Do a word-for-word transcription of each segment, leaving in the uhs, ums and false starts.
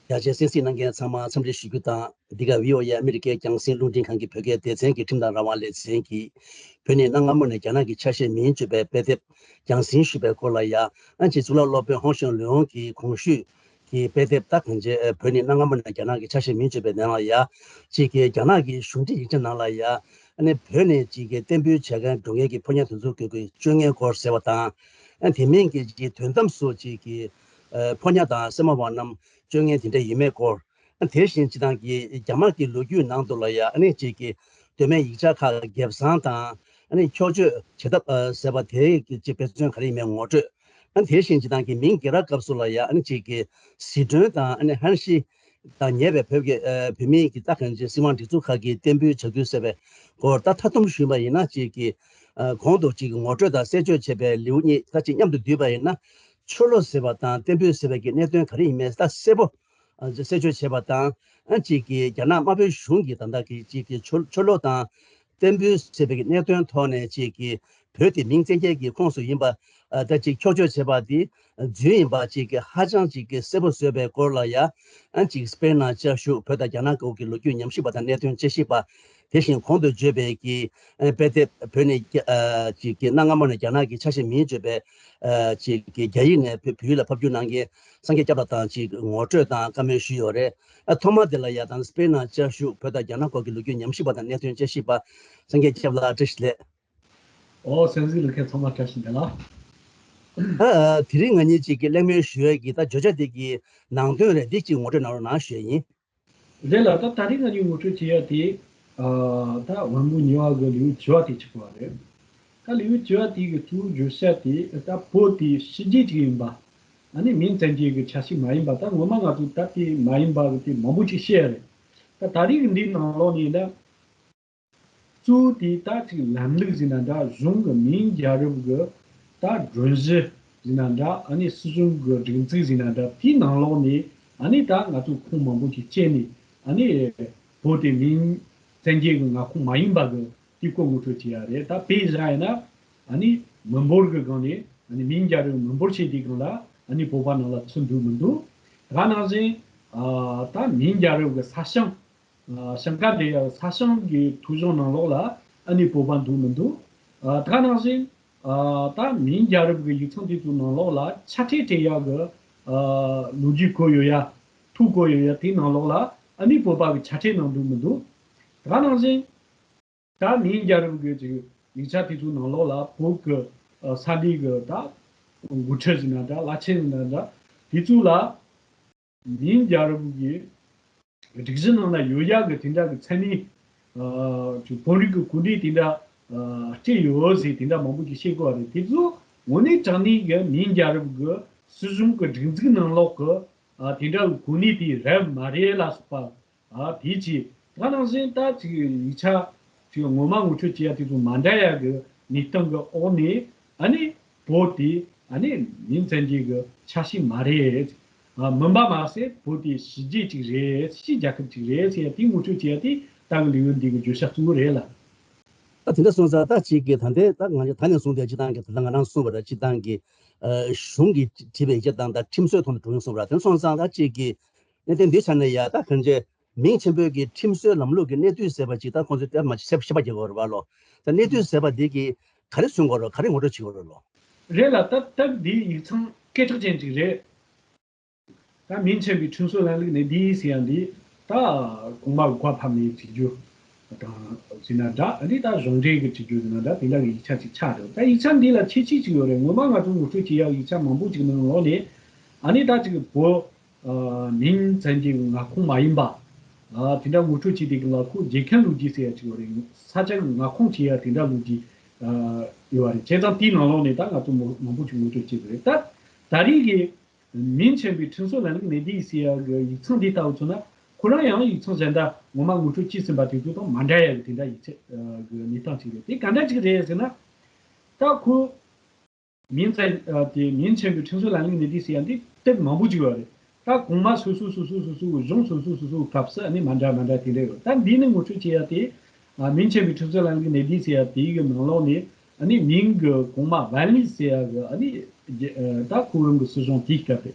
རྒྱ་ཆེའི་གསན་གཟིགས་གནང་མཁན་ཚང་མ་འཚམས་འདྲི་ཞུ་རྒྱུ་དང་། འདི་ག་བྷི་ཨོ་ཨེ་ཨ་མི་རི་ཀའི་རྒྱང་སྲིང་རླུང་འཕྲིན་ཁང་གི་བོད་སྐད་སྡེ་ཚན་གྱི་ཁྲིམས་དང་རང་དབང་ལེ་ཚན་གྱིས། བོད་ནས་གནའ་སྔ་མོ་ནས་རྒྱ་ནག་གི་ཆ་ཤས་མིན་བརྗོད་པའི་དཔེ་དེབ་རྒྱང་སྲིང་ཞུས་པའི་སྐོར་ལ་ཡ། ཨ་ཅེ་གཙུག་ལག་སློབ་དཔོན་ཧོང་ཞང་ལུའུ་གི་གོང་ཞུས་ཀྱི་དཔེ་དེབ་ད་གང་ཅེ་བོད་ནས་གནའ་སྔ་མོ་ནས་རྒྱ་ནག་གི་ཆ་ཤས་མིན་བརྗོད་པའི་ནང་ལ་ཡ། ཅིག་གི་རྒྱ་ནག་གི་གཞུང་འབྲེལ་ཡིག་ཆ་ནང་ལ་ཡ། ཨ་ནི་བོད་ནས་ཅིག་གི་བརྟན་འབུལ་བྱེད་མཁན་འགྲོ་མཁན་གྱི་ཕོ་ཉ་དེ་ཚོ་གི་གི་སྤྱོད་ངན་སྐོར་ཟེར་བ་དང་། ཨ་དེ་མིན་གྱི་ཅིག་དོན་དམ་སུ་ཅིག་གི་ཕོ་ཉ་དང་སེར་མོ་བ་རྣམས་སྤྱོད་ངན་དེ་འདྲ་ཡོད་མེད་སྐོར། ཨ་དེ་བཞིན་སྤྱི་བཏང་གི་རྒྱ་དམར་གྱི་ལོ་རྒྱུས་ནང་དུ་ལ་ཡ། ཨ་ནི་ཅིག་གི་དོན་མེད་ཡིག་ཆ་ཁག་རྒྱབ་གསང་དང་། ཨ་ནི་འཁྱོག་བརྗོད་བྱེད་ཐབས་ཟེར་བ་དེ་གི་ཅིག་དཔེ་མཚོན་ག་རེ་ཡིན་མིན་ངོ་སྤྲོད། ཨ་དེ་བཞིན་སྤྱི་བཏང་གི་མིང་རྒྱལ་རབས་སྐབས་སུ་ལ་ཡ། ཨ་ནི་ཅིག་གི་ཟི་ཁྲོན་དང་། ཨ་ནི་ཧན་ཤི་དང་ཉེ་བའི་བོད་ཀྱི་ཨ་བོད་མིའི་གི་ད་གང་ཅེ་སྲིད་དབང་སྒྲིག་འཛུགས་ཁག་གིས་བརྟན་འབུལ་བྱ་རྒྱུ་ཟེར་བའི་སྐོར་ད་མཐའ་སྡོམ་ཞུས་པ་ཡིན་ན། ཅིག་གི་ཨ་གོང་དུ་ཅིག་གི་ངོ་སྤྲོད་དང་གསལ་བརྗོད་བྱས་པའི་ལེའུ་གཉིས་ད་ཅིག་མཉམ་དུ་བསྡུས་པ་ཡིན་ན། ཆོ་ལོ་ཟེར་བ་དང་བརྟན་འབུལ་ཟེར་བའི་གི་གནད་དོན་ག་རེ་ཡིན་མིན་ད་གསལ་པོ་ཨ་གསལ་བརྗོད་བྱས་པ་དང་། ཨ་ཅིག་གི་རྒྱ་ནག་དམར་པོའི་གཞུང་གིས་ད་ལྟ་གི་ཅིག་གི་ཆོ་ཆོ་ལོ་དང་བརྟན་འབུལ་ཟེར་བའི་གནད་དོན་ཐོག་ནས་ཅིག་གི་བོད་དེ་མིང་བཙན་སྐྱེལ་གྱི་ཁོངས་སུ་ཡིན་པ། ཨ་ད་ཅིག་འཁྱོག་བརྗོད་བྱས་པ་དེ་རྫུན་ཡིན་པ་ཅིག་གི་ཧ་ཅང་ཅིག་གི་གསལ་པོ་བཟོས་པའི་སྐོར་ལ་ཡ། ཨ་ཅིག་དཔེར་ན་བཅའ་བཞུགས་བོད་དང་རྒྱ་ནག་སྐོར་གྱི་ལོ་རྒྱུས་ཉམས་ཞིབ་པ་དང་གནད་དོན་དཔྱད་ཞིབ་པ། དེ་བཞིན་གོང་དུ་བརྗོད་པའི་གི་ཨ་དཔེ་དེབ་བོད་ནས་རྒྱ་ཨ་ཅིག་གི་གནའ་སྔ་མོ་ནས་རྒྱ་ནག་གི་ཆ་ཤས་མིན་བརྗོད་པའི་ཨ་ཅིག་གི་རྒྱ་ཡིག་ནས་བོད་བོད་ཡིག་ལ་ཕབ་སྒྱུར་གནང་མཁན་སངས་རྒྱས་སྐྱབས་ལགས་དང་ཅིག་ངོ་སྤྲོད་དང་བཀའ་མོལ་ཞུས་ཡོད་རེད། ཨ་ཐོག་མ་དེ་ལ་ཡ་དང་དཔེར་ན་བཅའ་བཞུགས་བོད་དང་རྒྱ་ནག་སྐོར་གྱི་ལོ་རྒྱུས་ཉམས་ཞིབ་པ་དང་གནད་དོན་དཔྱད་ཞིབ་པ་སངས་རྒྱས་སྐྱབས་ལགས་བཀྲ་ཤིས་བདེ་ལེགས། ཨོ་གསན་གཟིགས་ལ་མཁན་ཚང་མ་བཀྲ་ཤིས་བདེ་ལེགས། ཨ་ཨ་དེ་རིང་ང་གཉིས་ཅིག་གི་གླེང་མོལ་ཞུ་ཡས་ཀྱི་ད་བརྗོད་བྱ་དེ་གི་ནང་དོན་རེད། འདི་ཅིག་ངོ་སྤྲོད་གནང་རོགས་གནང་ཞུ་ཡས་ཡིན། རེད་ལ། ད་ད་རིང་ང་གཉིས་ངོ་སྤྲོད་བྱེད་ཡ་དེ། ཨ་ད་དབང་པོ་གཉིས་པ་གི་ལེའུ་བཅུ་པ་དེ་ཆགས་པ་རེད། ད་ལེའུ་བཅུ་པ་དེ་གི་གཙོ་བོ་བརྗོད་བྱ་དེ་ད་བོད་དེ་ཕྱི་རྒྱལ་ཅིག་ཡིན་པ། ཨ་ནི་མིང་བཙན་སྐྱེལ་གི་ཆ་ཤས་མ་ཡིན་པ། ད་ངོ་མ་ང་ཚོ་ད་དེ་མ་ཡིན་པ་གི་དེ་མང་པོ་ཅིག་བཤད་ཡ་རེད། ད་ད་རིང་གི་འདིའི་ནང་ལོགས་ནས་ད། གཙོ་བོ་དེ་ད་ཅིག་ལམ་ལུགས་ཟེར་ན་འདྲ། གཞུང་གི་མིང་རྒྱལ་རབས་གི་ད་སྒྲོམ་གཞི་ཟེར་ན་འདྲ། ཨ་ནི་སྲིད་གཞུང་གི་སྒྲིག་འཛུགས་ཟེར་ན་འདྲ། དེའི་ནང་ལོགས་ནས་ཨ་ནི་ད་ང་ཚོ་ཁུངས་མང་པོ་ཅིག་བཅད་ནས། ཨ་ནི་བོད་དེ་མིང་བཙན་སྐྱེལ་གི་མངའ་ཁོངས་མ་ཡིན་པ་གི་དེའི་སྐོར་ངོ་སྤྲོད་བྱེད་ཡ་རེད། ད་དཔེ་བཞག་ཡིན་ན། ཨ་ནི་མི་འབོར་གི་སྒང་ནས། ཨ་ནི་མིང་རྒྱལ་རབས་མི་འབོར་ཆེ་དེའི་སྒང་ལ་ཨ་ནི་བོད་པ་ནང་ལ་ཚུད་འདུག་མི་འདུག་ད་ག་ནང་བཞིན་ཨ་ད་མིང་རྒྱལ་རབས་གི་ས་ཞིང་། ཨ་ཞིང་ཁ་འབྲེལ་ཡག་ས་ཞིང་གི་ཐོ་གཞུང་ནང་ལོགས་ལ་ཨ་ནི་བོད་པ་འདུག་མི་འདུག་ཨ་ད་ག་ནང་བཞིན་ཨ་ད་མིང་རྒྱལ་རབས་ཀྱི་ཡིག་ཚང་དེ་ཚོའི་ནང་ལོགས་ལ་ཆ་ཁྲལ་སྤྲད་ཡག་གི་ཨ་ལོ་རྒྱུས་བཀོད་ཡོད་ཡ། ཐོ་བཀོད་ཡོད་ཡ། དེའི་ནང་ལོགས་ལ་ཨ་ནི་བོད་པ་གི་ཆ་ཁྲལ་གནང་འདུག་མི་འདུག་ད་ག་ནང་བཞིན་ད་མིང་རྒྱལ་རབས་ཀྱི་ཅིག་ཡིག་ཆ་དེ་ཚོའི་ནང་ལོགས་ལ་བོད་ཀྱི་ཨ་ས་གནས་ཀྱི་ད་འགོ་ཁྲིད་ཟེར་ན་འདྲ། བླ་ཆེན་ཟེར་ན་འདྲ། དེ་ཚོ་ལ། མིང་རྒྱལ་རབས་ཀྱི་སྒྲིག་གཞི་ནང་ན་ཡོད་ཡག་གི་དེ་འདྲ་གི་མཚན་གནས། ཨ་ཅིག་བོད་རིགས་ཀྱི་གོ་གནས་དེ་འདྲ་ཨ་སྤྲད་ཡོད་ཟེར་དེ་འདྲ་མང་པོ་ཅིག་བཤད་གོ་བ་རེད། དེ་ཚོ་དངོས་གནས་དྲང་གནས་ཀྱི་མིང་རྒྱལ་རབས་ཀྱི་སྲིད་གཞུང་གི་སྒྲིག་འཛུགས་ནང་ལོགས་ཀྱི་ཨ་དེ་འདྲ་གི་གོ་གནས་དེ་རེད་མ་རེད་ལ་སོགས་པ། ཨ་དེ་ཅིག་ད་ག་ནང་བཞིན་ད་ཅིག་ཡིག་ཆ་ཅིག་ངོ་མ་ངོ་སྤྲོད་བྱེད་ཡ་དེ་ཚོ་མ་འདྲ་ཡ་གི་གནས་སྟངས་གི་འོག་ནས། ཨ་ནི་བོད་དེ་ཨ་ནི་མིང་བཙན་སྐྱེལ་གི་ཆ་ཤས་མ་རེད། ཨ་མིན་པ་མ་ཟད་བོད་དེ་ཕྱི་རྒྱལ་ཅིག་རེད། ཕྱི་རྒྱལ་ཁབ་ཅིག་རེད་ཟེར་ཡ་དེ་ངོ་སྤྲོད་བྱེད་ཡ་དེ་ད་གི་ལེའུ་འདི་གི་བརྗོད་བྱ་གཙོ་བོ་རེད་ལ། ད་དེ་འདྲ་སོང་ཙང་ད་ཅིག་གི་ད་ལྟའི་ད་ང་ཚོ་ད་ནས་བཟུང་སྟེ་སྤྱི་བཏང་གི་ད་ལྟ་ང་རང་གསུངས་པ་རེད། སྤྱི་བཏང་གི་ཨ་གཞུང་གིས་བྲིས་པའི་ཡིག་ཆ་དང་ད་ཁྲིམས་སྲོལ་ཐོག་ནས་འགྲོ་ཡོང་གསུངས་པ་རེད། དེ་འདྲ་སོང་ཙང་ད་ཅིག་གི་གནད་དོན་འདི་ཆ་ནས་ཡ་ད་གང་ཅི། མིང་ཆེན་པོའི་གི་ཁྲིམས་སྲོལ་ལམ་ལུགས་ཀྱི་གནས་སྡུད་ཟེར་བ་ཅིག་ད་ཁོང་ཚོས་དེ་མ་ཤེས་པ་བྱེད་དགོས་རེད་པ་ལོ། ད་གནས་སྡུད་ཟེར་བ་འདི་གི་ག་རེ་མཚོན་དགོས་རེད། ག་རེ་ངོ་སྤྲོད་བྱེད་དགོས་རེད་ལོ། རེད་ལ། ད་སྟབས་འདིའི་ཡིག་ཚང་སྐད་གྲགས་ཅན་ཅིག་རེད། ད་མིང་ཆེན་པོའི་ཁྲིམས་སྲོལ་ལམ་ལུགས་གནས་སྡུད་ཟེར་ཡ་འདི་ད་གོང་མ་གོ་བ་ཕབ་ནས་བྲིས་རྒྱུ་དང་ཟེར་ན་འདྲ། ཨ་ནི་ད་གཞུང་འབྲེལ་གྱི་བྲིས་རྒྱུ་ཟེར་ན་འདྲ། དེ་འདྲ་གི་ཡིག་ཆ་ཅིག་ཆགས་འདུག་ད་ཡིག་ཆ་འདི་ལ་ཁྱད་ཆོས་ཅིག་ཡོད་རེད། ངོ་མ་ང་ཚོ་ངོ་སྤྲོད་བྱེད་ཡ་ཡིག་ཆ་མང་པོ་ཅིག་ནང་ལོགས་ནས། ཨ་ནི་ད་ཅིག་བོད་ཨ་མིང་བཙན་སྐྱེལ་གྱི་མངའ་ཁོངས་མ་ཡིན་པ། ཨ་དེ་འདྲ་ངོ་སྤྲོད་བྱས་དེ་གི་ལ་ཁོ་རྒྱལ་ཁམས་ལོ་རྒྱུས་ཟེར་ཡ་ཅིག་ཡོད་རེད། ས་ཆ་གི་མངའ་ཁོངས་བྱེད་ཡ་དེ་འདྲ་ལོ་རྒྱུས་ཨ་ཡོད་རེད། བྱས་ཙང་དེའི་ནང་ལོགས་ནས་ད་ང་ཚོ་མང་མང་པོ་ཅིག་ངོ་སྤྲོད་བྱེད་དགོས་རེད། ད་ད་རེས་ཀྱི་མིང་ཆེན་པོའི་ཁྲིམས་སྲོལ་ལམ་ལུགས་གནས་སྡུད་ཟེར་ཡ་གི་ཡིག་ཚང་དེ་ལྟ་བུ་མཚོན་ན། ཁོ་རང་ཡང་ཡིག་ཚང་གཞན་དག་ངོ་མ་ངོ་སྤྲོད་བྱས་ཟིན་པ་དེ་ཚོ་དང་མ་འདྲ་ཡ་གི་དེ་འདྲ་ཡིག་ཆ་ཨ་གི་གནས་སྟངས་ཅིག་རེད། དེ་ག་འདྲ་ཅིག་རེད་ཟེར་ན། ད་ཁོ། མིང་ཚད་ཨ་དེ་མིང་ཆེན་པོའི་ཁྲིམས་སྲོལ་ལམ་ལུགས་གནས་སྡུད་ཟེར་ཡ་འདི་དེབ་མང་པོ་ཅིག་ཡོད་རེད། ད་གོང་མ་སོ་སོ་སོ་སོ་སོ་སོ་གཞུང་སོ་སོ་སོ་སོའི་སྐབས་སུ་ཨ་ནི་མ་འདྲ་མ་འདྲ་དེ་འདྲ་ཡོད། ད་འདི་ནི་ངོ་སྤྲོད་བྱེད་ཡ་དེ་ཨ་མིང་ཆེན་པོའི་ཁྲིམས་སྲོལ་ལམ་ལུགས་གནས་སྡུད་ཟེར་ཡ་དེའི་གི་ནང་ལོགས་ནས་ཨ་ནི་མིང་གི་གོང་མ་ཝན་ལི་ཟེར་ཡ་གི་ཨ་ནི་རྒྱ་ཨ་ད་ཁོ་རང་གི་སྲིད་གཞུང་དེའི་སྐབས་རེད།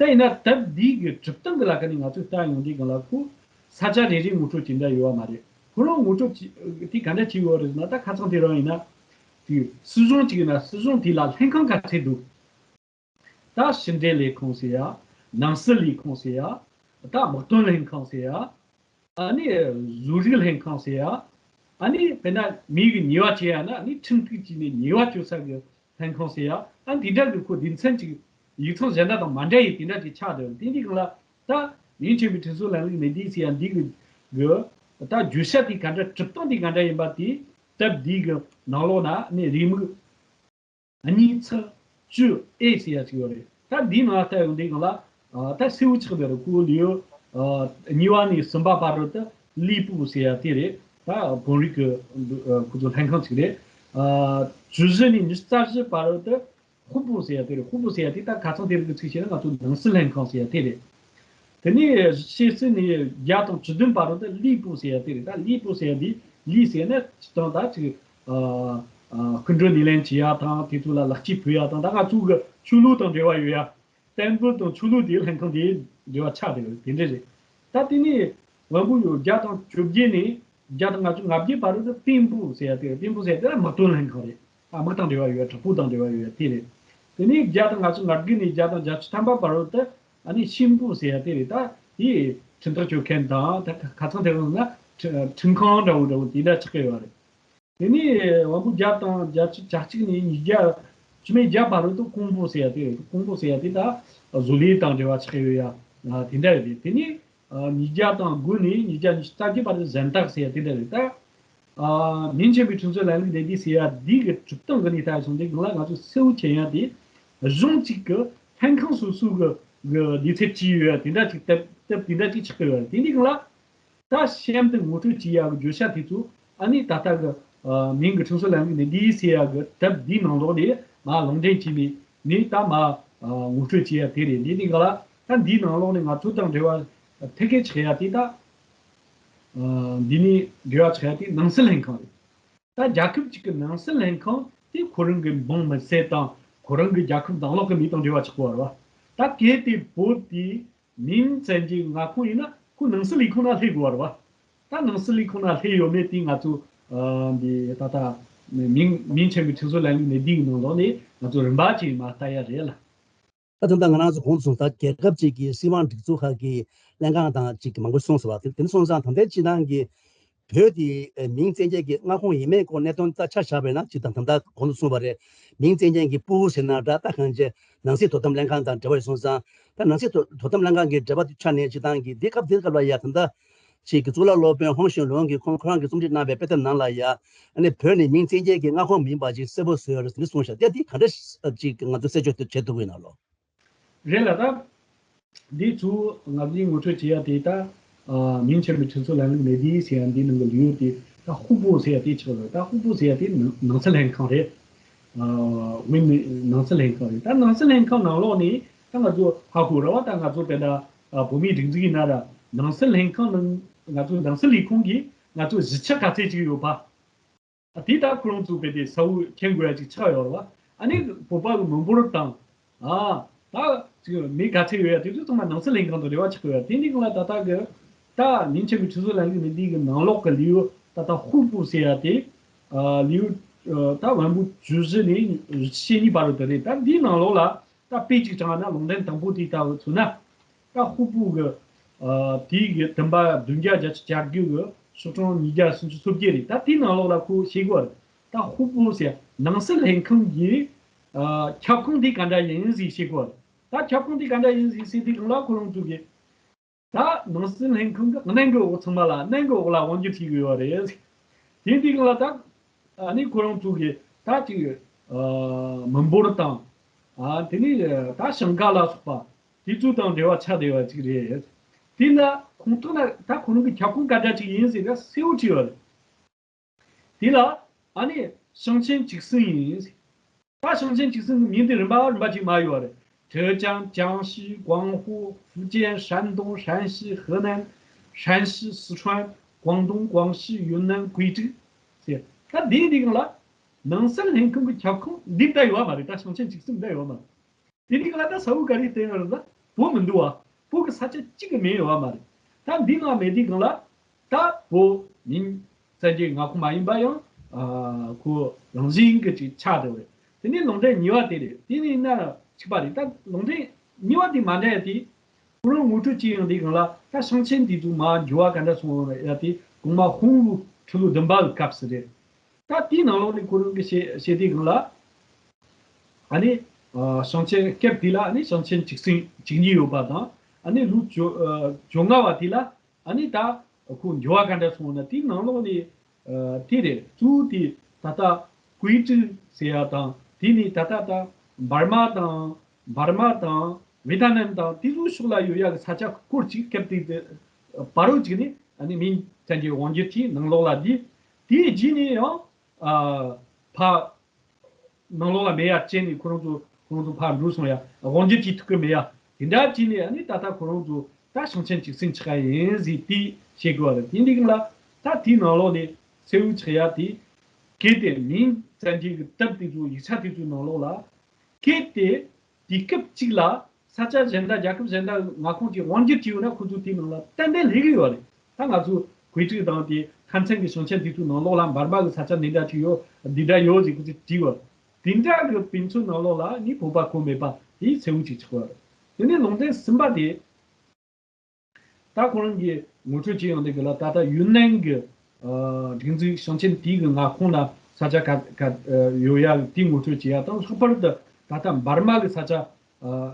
ད་ཡིན་ན་དེབ་འདི་གི་སྒྲུབ་སྟངས་ཀྱི་ལ་ཁ་ནས་ང་ཚོས་ལྟ་ཡོང་དུས་སྒང་ལ་ཁོ་ས་ཆ་རེ་རེ་ངོ་སྤྲོད་བྱེད་འདྲ་ཡོད་པ་མ་རེད། ཁོ་རང་ངོ་སྤྲོད་བྱེད་དེ་ག་འདྲ་བྱས་ཡོད་རེད་ཟེར་ན། ད་ཁ་སང་དེ་རིང་ཡིན་ན་དེ་སྲིད་གཞུང་གཅིག་ཡིན་ན་སྲིད་གཞུང་དེ་ལ་ལྷན་ཁང་ག་ཚད་འདུག་ད་ཕྱི་འབྲེལ་ལས་ཁུངས་ཟེར་ཡ། ནང་སྲིད་ལས་ཁུངས་ཟེར་ཡ། ད་དམག་དོན་ལྷན་ཁང་ཟེར་ཡ། ཨ་ནི་བཟོ་རིག་ལྷན་ཁང་ཟེར་ཡ། ཨ་ནི་དཔེར་ན་མི་གི་ཉེས་པ་བཅོས་ཡ་ན་ཨ་ནི་ཁྲིམས་གཏུག་བྱས་ནས་ཉེས་པ་གཅོད་ས་གི་ལྷན་ཁང་ཟེར་ཡ། ཨ་འདི་འདྲ་གི་ཁོ་སྡེ་ཚན་ཅིག་ཡིག་ཚང་གཞན་དག་དང་མ་འདྲ་ཡི་དེ་འདྲ་ཅིག་ཆགས་འདུག་དེ་འདི་གང་ལ་ད་མིང་ཆེན་པོའི་ཁྲིམས་སྲོལ་ལམ་ལུགས་ནི་འདི་ཟེར་ཡ་འདི་གི་གི་ད་བརྗོད་བྱ་དེ་ག་འདྲ་གྲུབ་སྟངས་དེ་ག་འདྲ་ཡིན་པ་དེ་དེབ་འདི་གི་ནང་ལོགས་ན་ཨ་ནི་རེའུ་མིག་གཉིས་ཚེག་བཅུ་ཨེ་ཟེར་ཡ་ཅིག་ཡོད་རེད། ད་འདིའི་ནང་ལྟ་ཡོང་དུས་སྒང་ལ་ཨ་ད་གསལ་བོ་ཆགས་བསྡད་རེད། ཁོ་ལེའུ་ཨ་གཉིས་པ་ནས་གསུམ་པ་བར་དུ་ད་ལི་པུའུ་ཟེར་ཡ་དེ་རེད། ད་བོད་རིགས་ཀྱི་ཨ་ཁོ་ཚོ་ལྷན་ཁང་ཅིག་རེད། ཨ་བཅུ་བཞི་ནས་ཉི་ཤུ་རྩ་བཞི་བར་དུ་ད་ཧུའུ་པུའུ་ཟེར་ཡ་དེ་རེད། ཧུའུ་པུའུ་ཟེར་ཡ་དེ་ད་ཁ་སང་དེ་རིང་གི་ཚིག་བཤད་ན་ང་ཚོ་ནང་སྲིད་ལྷན་ཁང་ཟེར་ཡ་དེ་རེད། དེ་ནས་ཕྱི་ཚེས་ནས་བརྒྱ་དང་བཅུ་བདུན་བར་དུ་ལི་པུའུ་ཟེར་ཡ་དེ་རེད། ད་ལི་པུའུ་ཟེར་ཡ་འདི་ལི་ཟེར་ན་སྤྱིར་བཏང་ད་ཅིག་ཨ་ཨ་སྐུ་མགྲོན་སྣེ་ལེན་བྱེད་ཡ་དང་དེ་ཚོ་ལ་ལེགས་སྐྱེས་ཕུལ་ཡ་དང་། ད་ང་ཚོ་གི་ཆོས་ལུགས་དང་འབྲེལ་བ་ཡོད་ཡ། བསྟན་འབུལ་དང་ཆོས་ལུགས་དེ་ལྷན་ཁང་དེའི་འབྲེལ་བ་ཆགས་བསྡད་ཡོད་དེ་འདྲ་རེད། ད་དེ་ནས་དབོན་པོ་ཡོད་བརྒྱ་དང་བཅོ་བརྒྱད་ནས་བརྒྱ་དང་ང་ཚོ་ང་བརྒྱད་བར་དུ་ཏིང་པུའུ་ཟེར་ཡ་དེ་རེད། ཏིང་པུའུ་ཟེར་ཡ་དེ་ལ་དམག་དོན་ལྷན་ཁང་རེད། ཨ་དམག་དང་འབྲེལ་བ་ཡོད་ཡ། དྲག་པོ་དང་འབྲེལ་བ་ཡོད་ཡ་དེ་རེད། དེ་ནས་བརྒྱ་དང་ང་ཚོ་ང་དགུ་ནས་བརྒྱ་དང་བརྒྱད་ཅུ་ཐམ་པ་བར་དུ་ད་ཨ་ནི་ཤིན་པུའུ་ཟེར་ཡ་དེ་རེད། ད་དེ་ཁྲིམས་ཐག་གཅོད་མཁན་དང་ད་ཁ་ཁ་ཚང་དེ་རིང་ན་ཁྲི་ཁྲིམས་ཁང་འདྲ་བོ་འདྲ་བོ་དེ་འདྲ་ཆགས་ཀྱི་ཡོད་རེད། དེ་ནས་དབང་པོ་བརྒྱ་དང་བརྒྱད་ཅུ་གྱ་གཅིག་ནས་ཉིས་བརྒྱ་བཅུ་མེད་བརྒྱད་བར་དུ་ཀོང་པོ་ཟེར་ཡ་དེ་རེད། ཀོང་པོ་ཟེར་ཡ་དེ་ད་བཟོ་ལས་དང་འབྲེལ་བ་ཆགས་ཡོད་ཡ་དེ་འདྲ་ཡོད་རེད། དེ་ནས་ཉིས་བརྒྱ་དང་དགུ་ནས་ཉིས་བརྒྱ་ཉི་ཤུ་རྩ་བརྒྱད་བར་དུ་གཟེངས་རྟགས་ཟེར་ཡ་དེ་འདྲ་རེད། ད་མིང་ཆེན་པོའི་ཁྲིམས་སྲོལ་ལམ་ལུགས་ནི་འདི་ཟེར་ཡ་འདི་གི་གྲུབ་སྟངས་གི་ནས་ལྟ་སོང་དུས་སྒང་ལ་ང་ཚོ་གསལ་བོ་མཁྱེན་ཡ་དེ་གཞུང་གཅིག་གི་ལྷན་ཁང་སོ་སོ་གི་གི་ལས་ཚབ་ཅིག་ཡོད་ཡ་དེ་འདྲ་ཅིག་དེབ་དེབ་དེ་འདྲ་ཅིག་ཆགས་ཀྱི་ཡོད་རེད། དེ་འདི་སྒང་ལ། ད་གཤམ་དུ་ངོ་སྤྲོད་བྱེད་ཡག་གི་བརྗོད་བྱ་དེ་ཚོ་ཨ་ནི་ད་ལྟ་གི་ཨ་མིང་གི་ཁྲིམས་སྲོལ་ལམ་ལུགས་ནི་འདི་ཟེར་ཡག་གི་དེབ་འདིའི་ནང་ལོགས་ནས་མར་ལུང་འདྲེན་བྱས་ནས་ནི་ད་མར་ཨ་ངོ་སྤྲོད་བྱེད་ཡག་དེ་རེད། འདི་ནི་ག་ལ་ད་འདིའི་ནང་ལོགས་ནས་ང་ཚོ་དང་འབྲེལ་བ་ཐད་ཀའི་ཆགས་ཡག་དེ་ད་ཨ་འདི་ནི་འབྲེལ་བ་ཆགས་ཡག་དེ་ནང་སྲིད་ལྷན་ཁང་རེད། ད་རྒྱལ་ཁབ་ཅིག་གི་ནང་སྲིད་ལྷན་ཁང་དེ་ཁོ་རང་གི་འབངས་མི་སེར་དང་ཁོ་རང་གི་རྒྱལ་ཁབ་ནང་ལོགས་ཀྱི་མི་དང་འབྲེལ་བ་ཆགས་པ་རེད་བ། ད་གལ་ཏེ་བོད་དེ་མིང་བཙན་གྱི་མངའ་ཁོངས་ཡིན་ན་ཁོ་ནང་སྲིད་ལས་ཁུངས་ནང་སླེབས་དགོས་པ་རེད་བ། ད་ནང་སྲིད་ལས་ཁུངས་ནང་སླེབས་ཡོད་མེད་དེ་ང་ཚོ་ཨ་འདི་ད་ལྟ་མིང་མིང་ཆེན་པོའི་ཁྲིམས་སྲོལ་ལམ་ལུགས་ནི་འདིའི་ནང་ལོགས་ནས་ང་ཚོ་རིམ་པ་ཅིག་མར་ལྟ་ཡ་རེད་ལ། ད་ད་ལྟ་ང་རང་ཚོ་གོང་དུ་སོང་ད་རྒྱལ་ཁབ་ཅིག་གི་སྲིད་དབང་སྒྲིག་འཛུགས་ཁག་གི་ལྷན་ཁང་དང་ཅིག་མང་པོ་སོང་ཟེར་བ་དེ་དེ་ནི་སོང་ཙང་ད་ལྟའི་སྤྱི་བཏང་གི་བོད་དེ་མིང་བཙན་སྐྱེལ་གྱི་མངའ་ཁོངས་ཡིན་མིན་སྐོར་གནད་དོན་ད་ཆ་བཞག་པ་ཡིན་ན་ཅིག་དང་ད་ལྟ་གོང་དུ་གསུངས་པ་རེད། མིང་བཙན་སྐྱེལ་གྱི་པུའུ་ཟེར་ན་འདྲ། ད་གང་ཅི་ནང་སྲིད་དོ་དམ་ལྷན་ཁང་དང་འབྲེལ་བ་ཡོད་སོང་ཙང་ད་ནང་སྲིད་དོ་དོ་དམ་ལྷན་ཁང་གི་འབྲེལ་བ་དེ་ཆ་ནས་སྤྱི་བཏང་གི་འདི་སྐབས་འདི་སྐབས་ལ་ཡ་ད་ལྟ་ཅིག་གི་གཙུག་ལག་སློབ་དཔོན་ཧོང་ཞུན་ལུང་གིས་ཁོང་ཁོ་རང་གིས་རྩོམ་སྒྲིག་གནང་བའི་དཔེ་དེབ་ནང་ལ་ཡ་ཨ་ནི་བོད་ནི་མིང་བཙན་སྐྱེལ་གྱི་མངའ་ཁོངས་མིན་པ་ཅིག་གསལ་པོ་བཟོས་ཡོད་རེད་ཟེར་ནས་གསུངས་ཤག་དེ་འདི་ག་འདྲ་ཅིག་ང་ཚོས་རྩད་གཅོད་བྱེད་ཐུབ་ཀྱི་ཡིན་ན་ལོ། རེད་ལ་ད། འདི་ཚོ་ང་ཚོས་ངོ་སྤྲོད་བྱེད་ཡ་དེ་ད། ཨ་མིང་ཆེན་པོའི་ཁྲིམས་སྲོལ་ལམ་ལུགས་ནི་འདི་ཟེར་ཡ་འདི་ནང་གི་ལེའུ་དེ་ད་ཧུའུ་པུའུ་ཟེར་ཡ་དེ་ཆགས་རེད། ད་ཧུའུ་པུའུ་ཟེར་ཡ་དེ་ནང་ནང་སྲིད་ལྷན་ཁང་རེད། ཨ་ཝིན་ནི་ནང་སྲིད་ལྷན་ཁང་རེད། ད་ནང་སྲིད་ལྷན་ཁང་ནང་ལོགས་ནས་ད་ང་ཚོ་ཧ་གོ་ར་བ། ད་ང་ཚོ་དཔེར་ན་ཨ་བོད་མིའི་སྒྲིག་འཛུགས་ཡིན་ན་ར་ནང་སྲིད་ལྷན་ཁང་ནང་ང་ཚོ་ནང་སྲིད་ལས་ཁུངས་ཀྱིས་ང་ཚོ་གཞི་ཆགས་ག་ཚད་ཅིག་ཡོད་པ། ཨ་དེ་ད་ཁོ་རང་ཚོ་རྦད་དེ་གསལ་བོ་མཁྱེན་དགོས་ཡ་ཅིག་ཆགས་ཡོད་རེད་བ། ཨ་ནི་བོད་པ་གི་མི་འབོར་དང་། ཨ་ད་ཅིག་མི་ག་ཚད་ཡོད་ཡ་དེ་ཚོ་ཚང་མ་ནང་སྲིད་ལྷན་ཁང་དང་འབྲེལ་བ་ཆགས་ཡོད་ཡ། དེ་འདི་གང་ལ་ད་ལྟ་གི་ད་མིང་ཆེན་པོའི་ཁྲིམས་སྲོལ་ལམ་ལུགས་ནི་འདི་གི་ནང་ལོགས་ཀྱི་ལེའུ་ད་ལྟ་ཧུའུ་པུའུ་ཟེར་ཡ་དེ། ཨ་ལེའུ་ཨ་ད་ཝན་པོ་བཅུ་བཞི་ནས་བཞི་བཅུ་ཞེ་གཉིས་བར་དུ་དེ་རེད། ད་འདིའི་ནང་ལོགས་ལ་ད་དཔེ་གཅིག་དྲངས་ན་ལུང་འདྲེན་དང་པོ་དེ་ལྟ་བུ་མཚོན་ན། ད་ཧུའུ་པུའུ་གི་ཨ་དེའི་གི་བདུན་པ་བདུན་བརྒྱ་བརྒྱད་ཅུ་གྱ་དགུ་གི་ཤོག་གྲངས་ཉིས་བརྒྱ་སུམ་ཅུ་སོ་བརྒྱད་རེད། ད་དེའི་ནང་ལོགས་ལ་ཁོ་བཤད་གོ་རེད། ད་ཧུའུ་པུའུ་ཟེར་ནང་སྲིད་ལྷན་ཁང་གི་ཨ་ཁྱབ་ཁོངས་དེ་ག་འདྲ་ཡིན་ཟེར་བཤད་གོ་རེད། ད་ཁྱབ་ཁོངས་དེ་ག་འདྲ་ཡིན་ཟེར་ཟེར་དུས་སྒང་ལ་ཁོ་རང་ཚོ་གི་ད་ནང་སྲིད་ལྷན་ཁང་གི་གནད་འགག་འོག་ཚང་མ་ལ་གནད་འགག་འོག་ལ་དབང་སྒྱུར་བྱེད་གི་ཡོད་རེད། དེ་དུས་སྒང་ལ་ད་ཨ་ནི་ཁོ་རང་ཚོ་གི་ད་ཅིག་ཨ་མི་འབོར་དང་། ཨ་དེ་ནས་ད་ཞིང་ཁ་ལ་སོགས་པ་དེ་ཚོ་དང་འབྲེལ་བ་ཆགས་བསྡད་པ་ཅིག་རེད། དེ་ན་ཁོང་ཐོག་ན་ད་ཁོ་རང་གི་ཁྱབ་ཁོངས་ག་འདྲ་ཅིག་ཡིན་ཟེར་ན་གསལ་བོ་བྲིས་ཡོད་རེད། དེ་ལ་ཨ་ནི་ཞིང་ཆེན་བཅུ་གསུམ་ཡིན། ད་ཞིང་ཆེན་བཅུ་གསུམ་གྱི་མིང་དེ་རིམ་པ་རིམ་པ་ཅིག་མར་ཡོད་རེད། 浙江、江西、广东、福建、山东、陕西、河南、山西、四川、广东、广西、云南、贵州 ཟེར། ད་འདི་འདི་གང་ལ་ནང་སྲིད་ལྷན་ཁང་གི་ཁྱབ་ཁོངས་འདི་ལྟ་ཡོད་མ་རེད། ད་ཞིང་ཆེན་བཅུ་གསུམ་ལྟ་ཡོད་མ་རེད། དེ་འདི་གང་ལ་ད་ས་བོ་ག་རེ་བསྟན་ཡོད་རེད་ལ། བོད་མི་འདུག་བ། བོད་ཀྱི་ས་ཆ་གཅིག་གི་མིང་ཡོད་བ་མ་རེད། ད་འདི་ནང་མེད་དུས་སྒང་ལ། ད་བོད་མིང་བཙན་བྱོལ་མངའ་ཁོངས་མ་ཡིན་པ་ཡང་ཨ་ཁོ་རང་བཞིན་གྱི་ཅིག་ཆགས་འགྲོ་བ་རེད། དེ་ནས་ལུང་འདྲེན་གཉིས་པ་དེ་རེད། དེ་ནས་ན་གཅིག་པ་རེད། ད་ལུང་འདྲེན་གཉིས་པ་དེ་མ་འདྲ་ཡ་དེ། ཁོ་རང་ངོ་སྤྲོད་བྱས་ཡོང་དུས་སྒང་ལ་ད་ཞིང་ཆེན་དེ་ཚོ་མར་འགྱུར་བ་ག་འདྲ་སོང་ཡ་དེ་གོང་མ་ཧུང་ཝུའུ་ཁྲི་ལོ་བདུན་པ་གི་སྐབས་སུ་རེད། ད་དེའི་ནང་ལོགས་ནས་ཁོ་རང་གི་བཤད་བཤད་དུས་སྒང་ལ། ཨ་ནི། ཨ་ཞིང་ཆེན་སྐབས་དེ་ལ་ཨ་ནི་ཞིང་ཆེན་བཅུ་གསུམ་བཅུ་གཉིས་ཡོད་པ་དང་། ཨ་ནི་ལོ་བཅོ་ཨ་བཅོ་ལྔ་བ་དེ་ལ་ཨ་ནི་ད་ཁོ་འགྱུར་བ་ག་འདྲ་སོང་ན་དེའི་ནང་ལོགས་ནས་ཨ་དེ་རེད། གཙོ་བོ་དེ་ད་ལྟ་ཀུའེ་ཀྲི་ཟེར་ཡ་དང་། དེ་ནས་ད་ལྟ་ད་འབར་མ་དང་། འབར་མ་དང་ཝེ་ཐ་ནམ་དང་དེ་ཚོའི་ཕྱོགས་ལ་ཡོད་ཡ་གི་ས་ཆ་སྐོར་ཅིག་སྐབས་དེ་དེ་བར་རོ་ཅིག་ནས་ཨ་ནི་མིང་བཙན་བྱོལ་དབང་སྒྱུར་གྱི་ནང་ལོགས་ལ་འདི། དེའི་རྗེས་ནས་ཡང་ཨ་ཕ། ནང་ལོགས་ལ་མེད་ཡ་བྱས་ནས་ཁོ་རང་ཚོ་ཁོ་རང་ཚོ་ཕར་འགྲོ་སོང་ཡ། དབང་སྒྱུར་བྱེད་ཐུབ་ཀྱི་མེད་ཡ། དེ་འདྲ་བྱས་ནས་ཨ་ནི་ད་ལྟ་ཁོ་རང་ཚོ་ད་ཞིང་ཆེན་བཅུ་གསུམ་ཆགས་ཡ་ཡིན་ཟེར་དེ་བཤད་དགོས་པ་རེད། དེ་འདི་གང་ལ་ད་དེའི་ནང་ལོགས་ནས་གསལ་བོ་ཆགས་ཡ་དེ། གལ་ཏེ་མིང་བཙན་བྱོལ་གྱི་དེབ་དེ་ཚོ་ཡིག་ཆ་དེ་ཚོའི་ནང་ལོགས་ལ། གལ་ཏེ་དུས་སྐབས་གཅིག་ལ་ས་ཆ་གཞན་དང་རྒྱལ་ཁབ་གཞན་དང་མངའ་ཁོངས་ཀྱི་དབང་སྒྱུར་བྱས་ཡོད་ན་ཁོ་ཚོ་དེའི་ནང་ལ་ཏན་ཏན་སླེབས་ཀྱི་ཡོད་རེད། ད་ང་ཚོ་ཀུའེ་ཀྲི་དང་དེ་ཁ་མཚན་གྱི་ཞིང་ཆེན་དེ་ཚོའི་ནང་ལོགས་ལ་འབར་མ་གི་ས་ཆ་འདི་འདྲ་ཅིག་ཡོད། འདི་འདྲ་ཡོད་ཅེས་ཁོ་ཚོས་བྲིས་ཡོད། དེ་འདྲ་གི་དཔེ་མཚོན་ནང་ལོགས་ལ་ནི་བོད་པ་ཁོ་མེད་པ་དེ་གསལ་བོ་ཅིག་ཆགས་ཡོད་རེད། དེ་ནས་ལུང་འདྲེན་གསུམ་པ་དེ། ད་ཁོ་རང་གིས་ངོ་སྤྲོད་བྱས་ཡོང་དུས་སྒང་ལ་ད་ལྟ་ཡུན་ནན་གྱི་ཨ་སྒྲིག་འཛུགས་ཞིང་ཆེན་དེའི་གི་མངའ་ཁོངས་ལ་ས་ཆ་ག་ག་ཨ་ཡོད་ཡ་དེ་ངོ་སྤྲོད་བྱེད་ཡ་དང་། ལྷག་པར་དུ་ད་ལྟ་འབར་མ་གི་ས་ཆ་ཨ་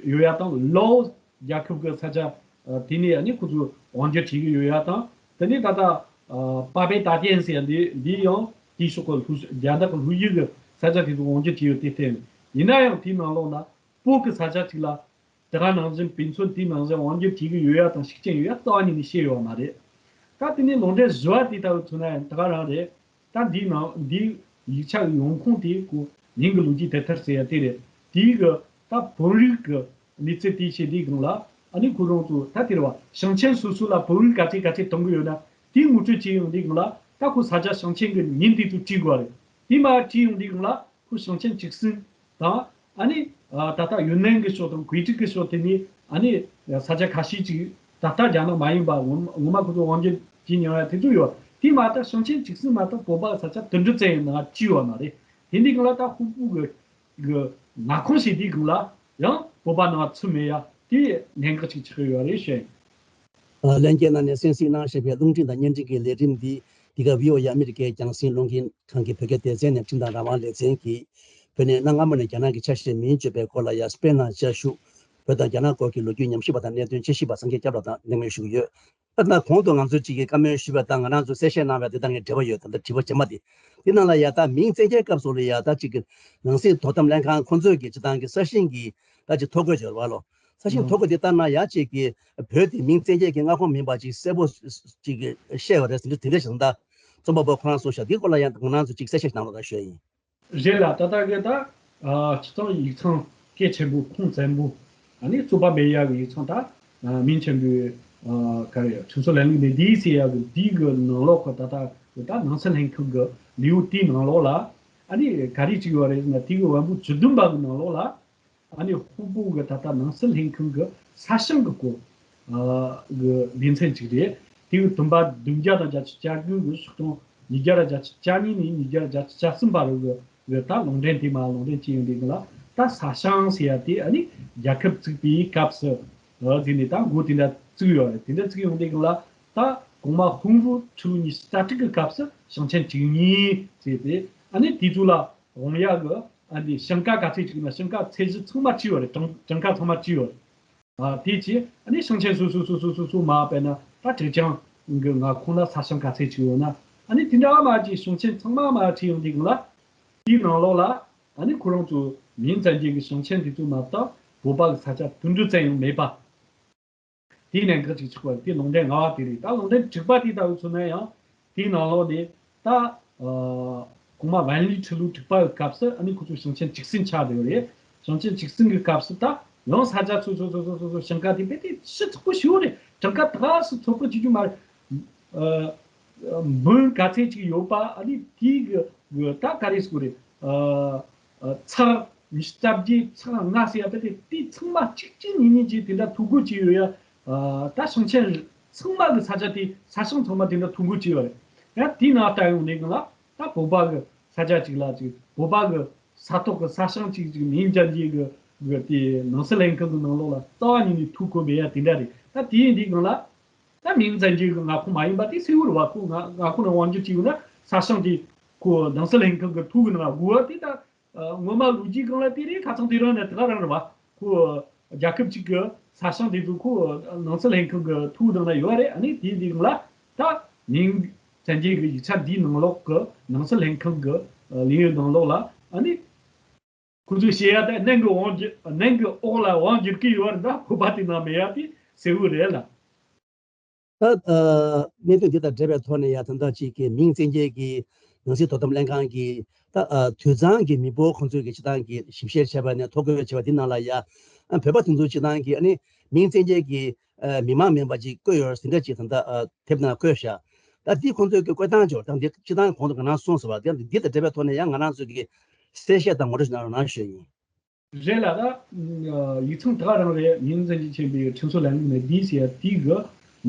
ཡོད་ཡ་དང་། ལའོ་རྒྱལ་ཁབ་གི་ས་ཆ་ཨ་དེ་ནས་ཨ་ནི་ཁོ་ཚོས་དབང་སྒྱུར་བྱེད་ཀྱི་ཡོད་ཡ་དང་། དེ་ནས་ད་ལྟ་ཨ་པ་པེ་ཏ་ཏན་ཟེར་ཡ་འདི་འདི་ཡང་དེའི་ཕྱོགས་ཀྱི་ལྷོ་རྒྱ་ནག་གི་ལྷོ་ཡུལ་གི་ས་ཆ་དེ་ཚོ་དབང་སྒྱུར་བྱས་ཡོད། དེ་བརྟེན་ཡིན་ན་ཡང་དེའི་ནང་ལོགས་ན་བོད་གི་ས་ཆ་གཅིག་ལ། དེ་ག་ནང་བཞིན་དཔེ་མཚོན་དེའི་ནང་བཞིན་དབང་སྒྱུར་བྱེད་ཀྱི་ཡོད་ཡ་དང་ཤུགས་རྐྱེན་ཡོད་ཡ་རྩ་བ་ཉིད་ནས་བཤད་ཡོད་པ་མ་རེད། ད་དེ་ནས་ལུང་འདྲེན་བཞི་པ་དེ་ལྟ་བུ་མཚོན་ན་ཡང་དེ་ག་རང་རེད། ད་འདིའི་ནང་འདིའི་ཡིག་ཆ་གི་ཡོང་ཁུངས་དེ་ཀོ་མིང་གི་ལོ་རྒྱུས་དེབ་ཐེར་ཟེར་ཡ་དེ་རེད། དེའི་གི་ད་བོད་རིགས་ཀྱི་གནས་ཚུལ་དེ་བཤད་དུས་སྒང་ལ་ཨ་ནི་ཁོ་རང་ཚོ་ད་དེ་རེད་བ། ཞིང་ཆེན་སོ་སོ་ལ་བོད་རིགས་ག་ཚད་ག་ཚད་གཏོང་གི་ཡོད་ན་དེའི་ངོ་སྤྲོད་བྱེད་ཡོང་དུས་སྒང་ལ་ད་ཁོ་ས་ཆ་ཞིང་ཆེན་གྱི་མིང་དེ་ཚོ་བྲིས་དགོས་རེད། དེ་མ་བྲིས་ཡོང་དུས་སྒང་ལ། ཁོ་ཞིང་ཆེན་བཅུ་གསུམ་དང་། ཨ་ནི་ཨ་ད་ལྟ་ཡུན་ནན་གྱི་ཕྱོགས་དང་ཀུའེ་ཀྲི་གི་ཕྱོགས་དེ་ནས་ཨ་ནི་ས་ཆ་ཁ་ཤས་ཅིག་ད་ལྟ་རྒྱ་ནག་མ་ཡིན་པ་ངོ་མ་ངོ་མ་ཁོ་ཚོ་དབང་སྒྱུར་བྱེད་མྱོང་ཡ་དེ་ཚོ་ཡོད། དེ་མ་གཏོགས་ཞིང་ཆེན་བཅུ་གསུམ་མ་གཏོགས་བོད་པ་ས་ཆ་དུང་ཕྱུར་ཙམ་ཡང་ནང་བཅུག་ཡོད་མ་རེད། དེ་འདི་སྒང་ལ་ད་ཧུའུ་པུའུ་གི་གི་མངའ་ཁོངས་ཞེས་དེའི་སྒང་ལ་ཡང་བོད་པ་ནང་ཚུད་མེད་ཡ་དེ་གནད་འགག་ཅིག་ཆགས་ཡོད་རེད་ཞུ། ལྷན་རྒྱས་རྣམས་ནས་གསན་གཟིགས་གནང་བཞིན་པའི་རླུང་འཕྲིན་དང་བརྙན་འཕྲིན་གྱི་ལས་རིམ་འདི། འདི་ག་བྷི་ཨོ་ཨེ་ཨ་མི་རི་ཀའི་རྒྱང་སྲིང་རླུང་འཕྲིན་ཁང་གི་བོད་སྐད་སྡེ་ཚན་ནས་འཕྲིན་དང་རང་དབང་ལེ་ཚན་གྱིས། བོད་ནས་གནའ་སྔ་མོ་ནས་རྒྱ་ནག་གི་ཆ་ཤས་མིང་བརྗོད་པའི་སྐོར་ལ་ཡ་སྤེན་ནང་བཅའ་བཞུགས། བོད་དང་རྒྱ་ནག་སྐོར་གྱི་ལོ་རྒྱུས་ཉམས་ཞིབ་པ་དང་གནད་དོན་དཔྱད་ཞིབ་པ་སངས་རྒྱས་སྐྱབས་ལགས་དང་གླེང་མོལ་ཞུ་གི་ཡོད། ད་ལྟ་གོང་དུ་ང་ཚོས་ཅིག་གིས་བཀའ་མོལ་ཞུས་པ་དང་ང་རང་ཚོས་གསལ་བཤད་གནང་བའི་དེ་དག་ངའི་དྲི་བ་ཡོད། ད་ལྟ་དྲི་བ་རྗེས་མ་དེ། དེ་ནང་ལ་ཡ་ད་མིང་བཙན་ཁྱེར་སྐབས་སུ་ལ་ཡ་ད་ཅིག་གི་ནང་སྲིད་དོ་དམ་ལྷན་ཁང་ཁོང་ཚོས་ཀྱི་སྤྱི་བཏང་གི་གསར་ཤེས་ཀྱི་ད་ཅིག་ཐོ་འགོད་བྱས་པ་ལོ། ས་ཞིང་ཐོ་འགོད་དེ་ལྟར་ན་ཡང་གཅིག་གིས་བོད་དེ་མིང་བཙན་སྐྱེལ་གྱི་མངའ་ཁོངས་མིན་པ་ཅིག་གསལ་པོ་ཅིག་བཤད་པ་རེད་ཟེར་འདྲ་དེ་འདྲ་ཞིག་ད་རྩོམ་པ་པོ་ཁོ་རང་གསུངས་ཤག་དེའི་སྐོར་ལ་ཡང་ང་རང་ཚོ་ཅིག་གསལ་བཤད་གནང་རོགས་གནང་ཞུ་ཡ་ཡིན། རེད་ལ། ད་ལྟ་གི་ད་སྤྱི་ཚོགས་ཡིག་ཚང་གལ་ཆེན་པོ་ཁུངས་བཙན་པོ་ཨ་ནི་རྩོད་པ་མེད་ཡག་གི་ཡིག་ཚང་ད་མིང་ཆེན་པོའི་ག་རེ་ཁྲིམས་སྲོལ་ལས་རིགས་ནས་འདི་ཟེར་ཡག་གི་འདི་གི་ནང་ལོགས་ཁོ་ད་ལྟ་གི་ད་ནང་སྲིད་ལྷན་ཁང་གི་ལེའུ་དེའི་ནང་ལོགས་ལ་ཨ་ནི་ག་རེ་ཅིག་ཡོད་རེད་ཟེར་ན། དེ་གི་བམ་པོ་བཅུ་བདུན་པ་གི་ནང་ལོགས་ལ། ཨ་ནི་ཧུའུ་པུའུ་གི་ད་ལྟ་ནང་སྲིད་ལྷན་ཁང་གི་ས་ཞིང་གི་སྐོར་གི་ལེ་ཚན་ཅིག་རེད། དེ་གི་བདུན་པ་བདུན་བརྒྱ་དང་བརྒྱད་ཅུ་གྱ་དགུ་གི་ཤོག་གྲངས་ཉིས་བརྒྱ་དང་བརྒྱད་ཅུ་གྱ་གཉིས་ནས་ཉིས་བརྒྱ་དང་བརྒྱད་ཅུ་གྱ་གསུམ་བར་གི་གི་ད་ལུང་འདྲེན་དེ་མ་ལུང་འདྲེན་བྱས་ཡོང་དུས་སྒང་ལ། ད་ས་ཞིང་ཟེར་ཡ་དེ་ཨ་ནི་རྒྱལ་ཁབ་བཙུགས་པའི་སྐབས་སུ་དེ་ནས་ད་འགོ་དེ་འདྲ་བཙུགས་ཡོད་རེད། དེ་འདྲ་བཙུགས་ཡོང་དུས་སྒང་ལ་ད་གོང་མ་ཧུང་ཝུའུ་ཁྲི་ལོ་ཉི་ཤུ་རྩ་དྲུག་གི་སྐབས་སུ་ཞིང་ཆེན་བཅུ་གཉིས་ཟེར་ཏེ། ཨ་ནི་དེ་ཚོ་ལ་དབང་ཡག་གི་ཨ་འདི་ཞིང་ཁ་ག་ཚད་ཅིག་ན་ཞིང་ཁ་ཚད་གཞི་ཚང་མ་བྲིས་ཡོད་རེད། གྲངས་གྲངས་ཀ་ཚང་མ་བྲིས་ཡོད་རེད། ཨ་དེ་ཅི་ཨ་ནི་ཞིང་ཆེན་སོ་སོ་སོ་སོ་སོ་སོ་མ་དཔེར་ན་ད་ཀྲེ་ཅང་གི་མངའ་ཁོངས་ལ་ས་ཞིང་ག་ཚད་ཅིག་ཡོད་ན། ཨ་ནི་དེ་འདྲ་མ་ཅིག་ཞིང་ཆེན་ཚང་མ་མ་བྲིས་ཡོང་དུས་སྒང་ལ། དེའི་ནང་ལོགས་ལ་ཨ་ནི་ཁོ་རང་ཚོ་མིང་བཙན་སྐྱེལ་གྱི་ཞིང་ཆེན་དེ་ཚོ་མ་གཏོགས་བོད་པ་གི་ས་ཆ་དུང་ཕྱུར་ཙམ་ཡང་མེད་པ། དེའི་གནད་འགག་ཅིག་ཆགས་པ་རེད། དེ་ལུང་འདྲེན་ལྔ་པ་དེ་རེད། ད་ལུང་འདྲེན་དྲུག་པ་དེ་ལྟ་བུ་མཚོན་ན་ཡང་དེའི་ནང་ལོགས་ནས་ད་ཨ་གོང་མ་ཝན་ལི་ཁྲི་ལོ་དྲུག་པ་གི་སྐབས་སུ་ཨ་ནི་ཁོ་ཚོ་ཞིང་ཆེན་བཅུ་གསུམ་ཆགས་བསྡད་ཡོད་རེད། ཞིང་ཆེན་བཅུ་གསུམ་གི་སྐབས་སུ་ད་ཡང་ས་ཆ་སོ་སོ་སོ་སོ་སོ་སོ་ཞིང་ཁ་དེ་དཔེ་དེ་ཕྱི་ཚོགས་པོ་ཞིག་ཡོད་རེད། གྲངས་ཀ་ད་ག་སུ་ཚོགས་པ་བྱེད་རྒྱུ་མ་རེད། ཨ་འབུམ་ག་ཚད་ཅིག་ཡོད་པ། ཨ་ནི་དེའི་གི་གི་ད་ག་རེ་ཟེར་དགོས་རེད། ཨ་ཨ་ཚར། ཉི་ཤུ་རྩ་བརྒྱད་ཚེག་ལྔ་ཟེར་ཡ་ད་དེ་དེ་ཚང་མ་གཅིག་གཅིག་གཉིས་གཉིས་ཀྱིས་དེ་འདྲ་ཐོ་འགོད་བྱས་ཡོད་ཡ། ད་ཞིང་ཆེན་ཚང་མ་གི་ས་ཆ་དེ་ས་ཞིང་ཚང་མ་དེ་འདྲ་ཐོ་འགོད་བྱས་ཡོད་རེད། ཡང་དེའི་ནང་ལྟ་ཡོང་ནས་གང་ལ་ད་བོད་པ་གི་ས་ཆ་གཅིག་ལ་གཅིག་བོད་པ་གི་ས་ཐོག་གི་ས་ཞིང་གཅིག་གཅིག་མིང་ཅན་གྱི་གི་གི་དེ་ནང་སྲིད་ལྷན་ཁང་གི་ནང་ལོགས་ལ་རྩ་བ་ཉིད་ནས་ཐོ་འགོད་མེད་ཡ་དེ་འདྲ་རེད། ད་དེ་ཡིན་དུས་གང་ལ། ད་མིང་ཅན་གྱི་མངའ་ཁོངས་མ་ཡིན་པ་དེ་གསལ་བོ་རེད་བ། ཁོ་མངའ་མངའ་ཁོངས་ནང་དབང་སྒྱུར་བྱས་ཡོད་ན་ས་ཞིང་དེ་ཁོ་ནང་སྲིད་ལྷན་ཁང་གི་ཐོ་གི་ནང་དགོས་པ་དེ་ད་ངོ་མ་ལོ་རྒྱུས་སྒང་ལ་དེ་རེད། ཁ་ཚང་དེ་རང་ནས་དེ་ག་རང་རེད་བ། ཁོ་རྒྱལ་ཁབ་ཅིག་གི་ས་ཞིང་དེ་ཚོ་ཁོ་ནང་སྲིད་ལྷན་ཁང་གི་ཐོ་གི་ནང་ལ་ཡོད་རེད། ཨ་ནི་དེ་དེ་གང་ལ་ད་མིང་ཅན་གྱི་ཡིག་ཆ་དེའི་ནང་ལོགས་གི་ནང་སྲིད་ལྷན་ཁང་གི་ལས་ཡུན་ནང་ལོགས་ལ་ཨ་ནི། ཁོ་ཚོས་བཤད་ཡ་དེ་གནོན་གི་དབང་སྒྱུར་གནོན་གི་འོག་ལ་དབང་སྒྱུར་གི་ཡོད་རེད། ད་བོད་པ་དེ་ནང་མེད་ཡ་དེ་གསལ་བོ་རེད་ལ། ད་ཨ་གནད་དོན་འདི་དང་འབྲེལ་བའི་ཐོག་ནས་ཡ་ད་ལྟ་ཅིག་གི་མིང་བཙན་འགེལ་གྱི་ནང་སྲིད་དོ་དམ་ལྷན་ཁང་གི་ད་ཨ་དུད་ཚང་གི་མི་འབོར་ཁོང་ཚོས་ཀྱི་སྤྱི་བཏང་གི་ཞིབ་བཤེར་བྱས་པ་ནས་ཐོ་འགོད་བྱས་པ་འདི་ནང་ལ་ཡ་ཨ་བོད་པ་དེ་ཚོའི་སྤྱི་བཏང་གི་ཨ་ནི་མིང་བཙན་འགེལ་གྱི་ཨ་མི་མང་མིན་པ་ཅིག་བཀོད་ཡོད་ཟིན་འདྲ་ཅིག་ད་ལྟ་ཨ་དེབ་ནང་བཀོད་བཞག་ད་འདི་ཁོང་ཚོས་ཀྱི་བཀོད་སྟངས་ཅིག་ད་འདི་སྤྱི་བཏང་གོང་དུ་ང་རང་གསུངས་སོང་བ་དེ་འདི་དང་འབྲེལ་བའི་ཐོག་ནས་ཡང་ང་རང་ཚོས་ཀྱི་གསལ་བཤད་དང་ངོ་སྤྲོད་ཞིག་གནང་རོགས་གནང་ཞུ་ཡིན། རེད་ལ་ད། ཡིག་ཚང་ད་ག་རང་རེད། མིང་བཙན་འགེལ་ཆེན་པོའི་ཁྲིམས་སྲོལ་ལམ་ལུགས་ནས་འདི་ཟེར་ཡ་དེའི་གི་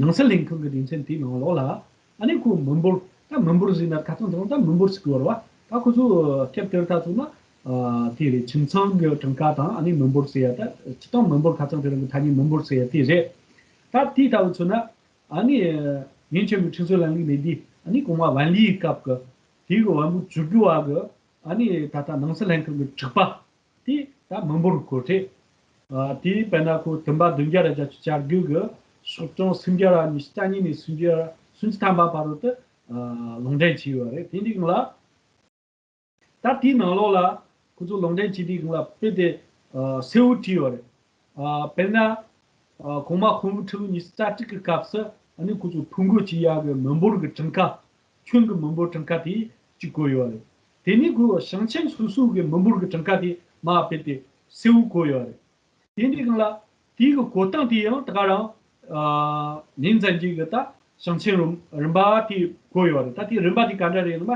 ནང་སྲིད་ལྷན་ཁང་གི་སྡེ་ཚན་དེའི་ནང་ལོགས་ལ་ཨ་ནི་ཁོ་མི་འབོར་ད་མི་འབོར་ཟེར་ན་ཁ་ཚང་ཚང་ད་མི་འབོར་ཟེར་གི་ཡོད་རེད་བ། ད་ཁོ་ཚོ་སྐབས་དེར་ད་ཚོ་ན་དེ་རེད། ཁྱིམ་ཚང་གི་གྲངས་ཀ་དང་ཨ་ནི་མི་འབོར་ཟེར་ཡ་ད་སྤྱི་བཏང་མི་འབོར་ཁ་ཚང་དེ་རང་གི་ཐ་སྙད་མི་འབོར་ཟེར་ཡ་དེ་རེད། ད་དེའི་ལྟ་བུ་མཚོན་ན་ཨ་ནི་མིང་ཆེན་པོའི་ཁྲིམས་སྲོལ་ལམ་ལུགས་ནས་འདི་ཨ་ནི་གོང་མ་ཝན་ལིའི་སྐབས་ཀྱི་དེའི་གི་ཝན་པོ་བཅུ་དགུ་བ་གི་ཨ་ནི་ད་ལྟ་ནང་སྲིད་ལྷན་ཁང་གི་དྲུག་པ། དེ་ད་མི་འབོར་གོ་ཁྲིད། ཨ་དེ་དཔེར་ན་ཁོ་བདུན་པ་བདུན་བརྒྱ་ར་བརྒྱད་ཅུ་གྱ་དགུ་གི་ཤོག་གྲངས་སུམ་བརྒྱ་ར་ཉི་ཤུ་རྩ་གཉིས་ནས་སུམ་བརྒྱ་སུམ་ཅུ་ཐམ་པ་བར་དུ་ཨ་ལུང་འདྲེན་བྱས་ཡོད་རེད། དེ་འདི་སྒང་ལ་ད་དེའི་ནང་ལོགས་ལ་ཁོ་ཚོ་ལུང་འདྲེན་བྱས་དེའི་སྒང་ལ་དཔེ་དེ་ཨ་གསལ་བོ་བྲིས་ཡོད་རེད། ཨ་དཔེར་ན་ཨ་གོང་མ་ཧོན་ཝུ་ཁྲི་ལོ་ཉི་ཤུ་རྩ་དྲུག་གི་སྐབས་སུ་ཨ་ནི་ཁོ་ཚོ་ཐོ་འགོད་བྱས་ཡག་གི་མི་འབོར་གི་གྲངས་ཀ་ཁྱོན་གྱི་མི་འབོར་གྲངས་ཀ་དེ་གཅིག་བཀོད་ཡོད་རེད། དེ་ནས་ཁོས་ཞིང་ཆེན་སོ་སོ་གི་མི་འབོར་གྱི་གྲངས་ཀ་དེ་མར་ཕབ་སྟེ་གསལ་བོ་བཀོད་ཡོད་རེད། དེ་འདྲའི་སྒང་ལ་དེའི་གི་བཀོད་སྟངས་དེ་ཡང་ད་ག་རང་ཨ་མིང་ཙམ་གྱི་གི་ད་ཞིང་ཆེན་རིམ་རིམ་པ་དེ་བཀོད་ཡོད་རེད། ད་དེའི་རིམ་པ་དེ་ག་འདྲ་རེད་ཟེར་ན།